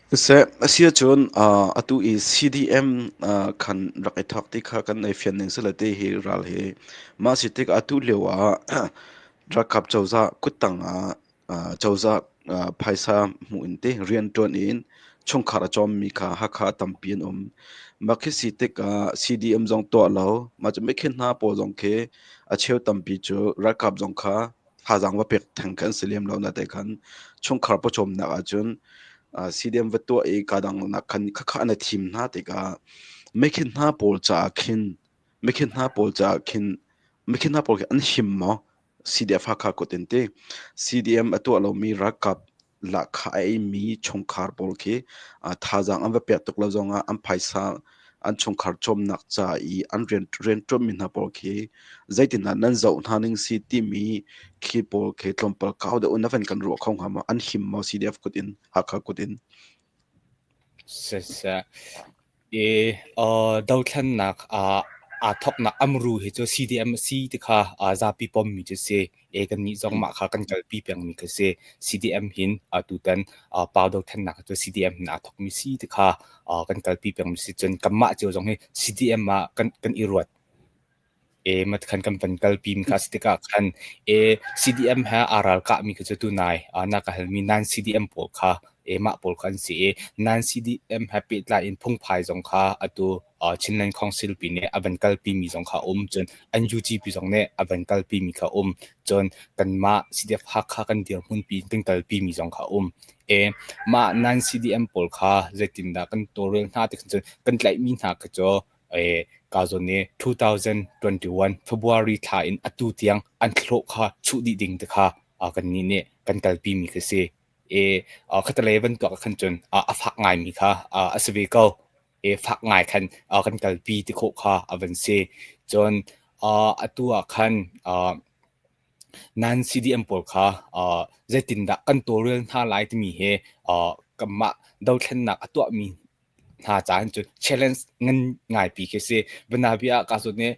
Siseh, a si ahcun atu i CDM khan rak i thawk ti kha kan i fian ning si le ti hi ral hi mah si tikah atu lio ah ralkap cozah kuttang ah cozah phaisa hmuh in ti rianṭuan in chungkhar a cawmmi kha Hakha tampi an um. Mah khi si tikah CDM zong tuah lo, mah cu mikhin hna pawl zong khi a cheu tampi cu ralkap zong kha thazaang va pek theng kan si lem lo na te khan chungkhar pawcawmnak ahcun CDM va tuah i kadang nak khan khakha na thim hna tikah mekhin hna pawl caah khin mekhin hna pawl caah khin mekhin hna pawl khi an him maw CDF Hakha kut in ti CDM a tuah lomi ralkap lahkhah a eimi chungkhar pawl khi thazaang an va pek tuk lo zongah an phaisa an chungkhar cawmnak ca i an rian rianṭuanmi hna pawl khi zeitindah nan zoh hna ning si timi khi pawl khi tlawmpal kau deuh in na van kan ruah kho hnga maw? An him maw CDF kut in Hakha kut in? Siseh. I dothlennak aa thawknak amru hi cu CDM a si ti kha zapi pommi cu si. E kannih zong mah kha kan kalpi pengmi kha si. CDM hin tutan pau dothlennak cu CDM hin aa thawkmi si ti kha kan kalpi pengmi si. Cun kanmah cio zong hi CDM ah kan i ruat. E matkhan kan van kalpi mi kha si tikah khan e CDM he aa ralkahmi kha cu tunai na ka halmi nan CDM pawl kha e mah pawl kha an si i nan CDM he pehtlai in phungphai zong kha atu Chinland Council pi nih a van kalpi mi zong kha um cun NUG pi zong nih a van kalpi mi kha um cun kanmah CDF Hakha kan dirhmun pi kan kalpi mi zong kha um e mah nan CDM pawl kha zeitindah kan tawlrel hna ti cun kan tlaihmi hna kha cu ka zawn i 2021 February thla in atu tiang an hlawh kha chuh dih ding ti kha kannih nih kan kalpi mi khi si. E khatalei van tuak khan cun a fak ngaimi kha a si ve ko. E fak ngai khan kan kalpi ti khawh kha a van si. Cun atu ah khan nan CDM pawl kha zeitindah kan tawlrel hna lai timi hi kanmah dothlennak a tuahmi hna caan cu challenge ngan ngaipi khi si. Banabia ah ka zawn nih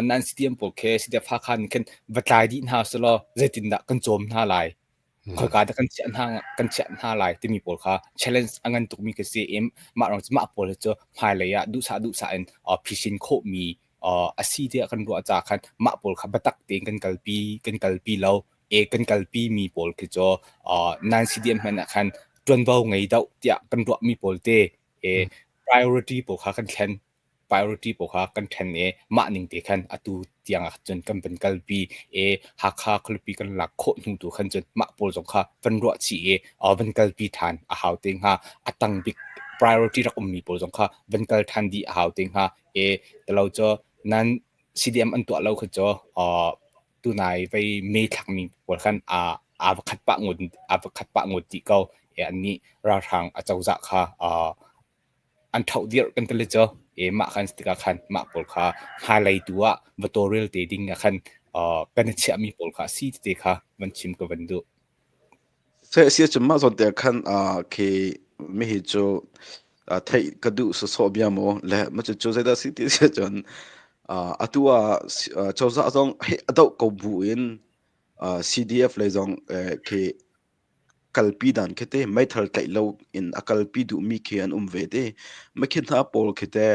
nan CDM pawl khi CDF Hakha nih khin va tlai dih hna selaw zeitindah kan cawm hna lai? Khoika dah kan chiah hna kan chiah hna lai timi pawl kha challenge a ngan tukmi khi si i mah rang cu mah pawl hi cu hmailei ah duhsah duhsah in phisin khawhmi a si tiah kan ruah caah khan mah pawl kha biatak tein kan kalpi kan kalpi lo. E kan kalpi mi pawl khi cu nan CDM hmanh ah khan ṭuanvo ngei deuh tiah kan ruahmi pawl te e priority pawl kha kan thlen priority pawl kha kan ṭhen i mah ning te khan atu tiang ah cun kan van kalpi i Hakha khualipi kan lak khawh hnu tu khan cun mah pawl zong kha van ruah chih i van kalpi ṭhan a hau te hnga. A tang bik priority rak ummi pawl zong kha van kal ṭhan dih a hau te hnga. E talo cu nan CDM an tuah lo kha cu tunai vei me thlakmi pawl khan aa aa va khat pah ngut aa va khat pah ngut dih ko. E annih ralhrang a cozah kha an ṭhoh dirh kan ti le cu. E mah khan tikah khan mah pawl kha hmailei tu ah va tawlrel te ding ah khan kan i chiahmi pawl kha a si tete kha van chim ka van duh. Se si cun mah zawn te khan khi mihi cu theih ka duh sawsawh bia maw le ma cu cu zeidah si ti si cun atu ah cozah zong he a doh ko bu in CDF lei zong khi kalpi dan khi te meithal tlaih lo in a kalpi duhmi khi an um ve te. Makhi hna pawl khi te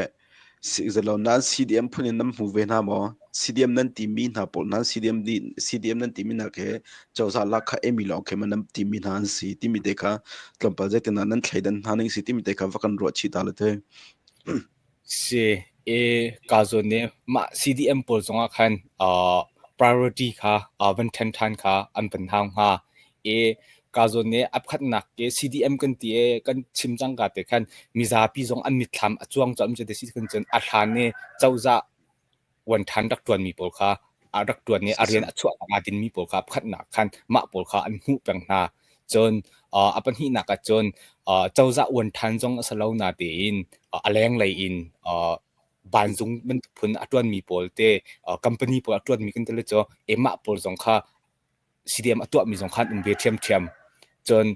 zalo nan CDM phun in nan hmu ve hna maw? CDM nan timi hna pawl nan CDM di CDM nan timi hna khi cozah lak kha emi lawng khi ma nan timi hna an si timi te kha tlawmpal zeitin ah nan thleidan hna ning si timi te kha va kan ruah chih ta le te. Si e ka zawn nih mah CDM pawl zongah khan priority kha van ṭhen ṭhan kha an van hau hnga. E ka zawn nih a pakhatnak ke CDM kan ti e kan chim cangka te khan mizapi zong an mitthlam a cuang cawm cu te si khan cun a hlan i cozah uan ṭhan rak ṭuanmi pawl kha a rak ṭuan i a rian a chuah aa dinmi pawl kha pakhatnak khan mah pawl kha an hmuh peng hna. Cun a pahnihnak ah cun cozah uan ṭhan zong a si lo natein a lenglei in vanzung bantuk phun a ṭuanmi pawl te company pawl a ṭuanmi kan ti le cu mah pawl zong kha CDM a tuahmi zong kha an um ve ṭhiamṭhiam. Cun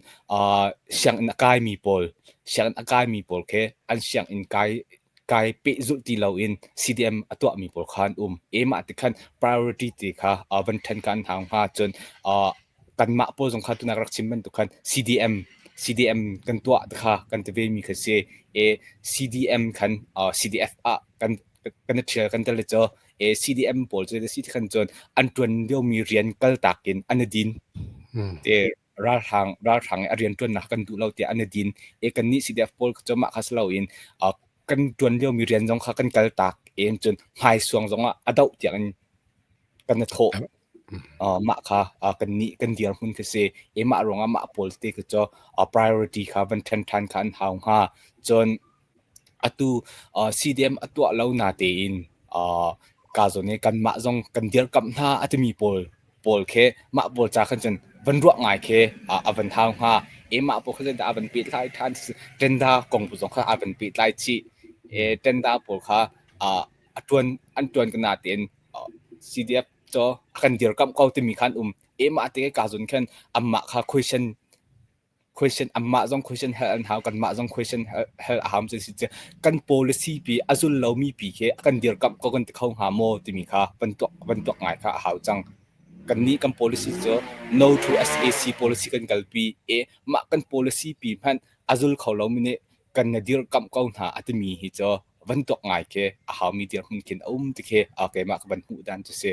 sianginn a kaimi pawl, sianginn a kaimi pawl khi an sianginn kai kai pehzulh ti loin CDM a tuahmi pawl kha an um. E mah ti khan priority ti kha van ṭhen kha an hau hnga. Cun kanmah pawl zong kha tunak rak chim bantuk khan CDM. CDM kan tuah te kha kan ti ve mi kha si. E CDM khan CDF ah kan kan i ṭhial kan tel cu e CDM pawl cu si khan cun an ṭuan liomi rian kaltak in an i din. Te ralhrang ralhrang i a rian ṭuannak kan duh lo tiah an i din. E kannih CDF pawl cu mah kha si loin kan ṭuan liomi rian zong kha kan kaltak en cun hmaisuang zong ah a doh tiang in kan i thawh. Mah kha kannih kan dirhmun khi si. E mah ruangah mah pawl te khi cu priority kha van ṭhen ṭhan kha an hau hnga. Cun atu CDM a tuah lo na tein ka zawn i kanmah zong kan dirkamh hna a timi pawl pawl khi mah pawl ca khan cun van ruah ngai khi a van hau hnga. E mah pawl kha zeidah a van pehtlai ṭhan tenda kong zong kha a van pehtlai chih. E tenda pawl kha a ṭuan an ṭuan ka na tein CDF cu a kan dirkamh ko timi kha an um. E mah te ka zun khan anmah kha question question anmah zong question hal an hau kanmah zong question hal a hau si si kan policy pi a zul lomi pi khi a kan dirkamh ko kan ti kho hnga maw timi kha van tuak van tuak ngai kha a hau cang. Kannih kan policy cu no to SAC policy kan kalpi e mah kan policy pi hmanh a zul kho lomi nih kan na dirkamh ko hna a timi hi cu van tuak ngai khi a haumi dirhmun khin a um ti khi keimah ka van hmuh dan cu si.